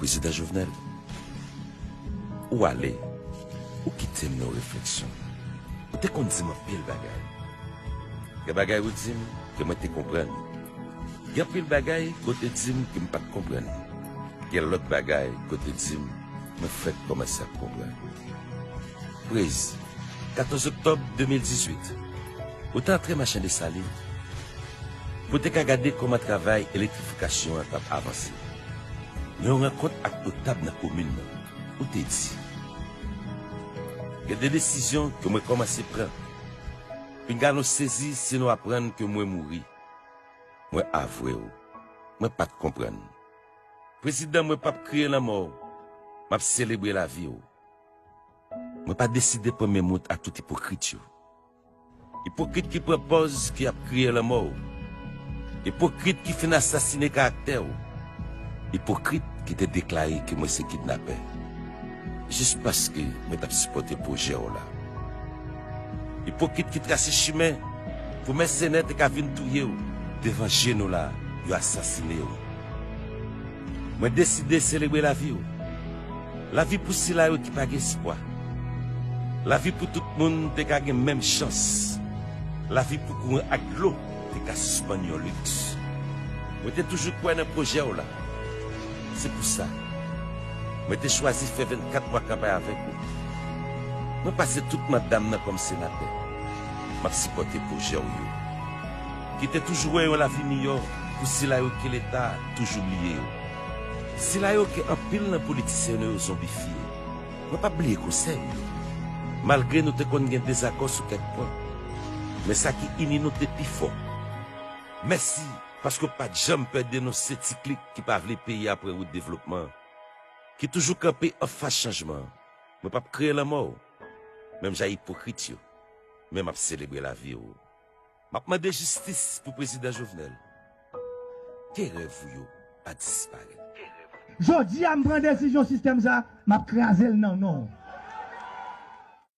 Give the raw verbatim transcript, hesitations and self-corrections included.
Prezidan Jovenel, ou ale, ou kite m nan refleksyon. Ou te konn di m anpil bagay. Gen bagay ou di m ke mwen te konprann. Gen anpil bagay ke w te di m ke m pa t konprann. Gen lòt bagay ke w te di m, mwen fèk kòmanse ap konprann. Prez, katòz oktòb de mil dizuit, ou te antre Machan Desalin pou te ka gade kòman travay elektrifikasyon an t ap avanse. Nan yon rankont ak notab nan komin nan, ou te di, gen de desizyon ke mwen kòmanse pran. Pinga nou sezi si nou aprann ke mwen mouri. Mwen avwe w. Mwen pa t konprann. Prezidan, mwen p ap kriye lanmò w. M ap selebre lavi w. Mwen pa deside pran men mout a tout ipokrit yo. Ipokrit ki pran pòz ki ap kriye lanmò w. Ipokrit ki fin asasine karaktè w. Ipokrit ki te deklare ke mwen se kidnapè. Jis paske mwen t ap sipòte pwojè w la. Ipokrit ki trase chimen pou mèsenè te ka vin touye w devan je nou la, yo asasine w. Mwen deside selebre lavi w. Lavi pou sila yo ki pa gen espwa. Lavi pou tout moun te ka gen menm chans. Lavi pou kouran ak dlo te ka sispann yon liks. Mwen te toujou kwè nan pwojè w la. Se pou sa, mwen te chwazi fè vennkat mwa kanpay avèk ou. Mwen pase tout manda m nan kòm senatè. M ap sipòte pwojè w yo. Kite toujou wè yon lavi miyò pou sila yo ke Leta toujou bliye yo. Sila yo ke anpil nan politisyen nou yo zonbifye. Mwen p ap bliye konsèy ou yo. Malgre nou te konn gen dezakò sou kèk pwen, men sa ki ini nou te pi fò. Mèsi, paske w pa t janm pè denonse ti klik ki pa vle peyi a pran wout devlopman, ki toujou kanpe anfas chanjman. Mwen p ap kriye lanmò w, menm jan ipokrit yo, men m ap selebre lavi w. M ap mande jistis pou Prezidan Jovenel. Ke rèv ou yo pa disparèt. Jodi a, m pran desizyon sistèm sa, m ap kraze l nan non w.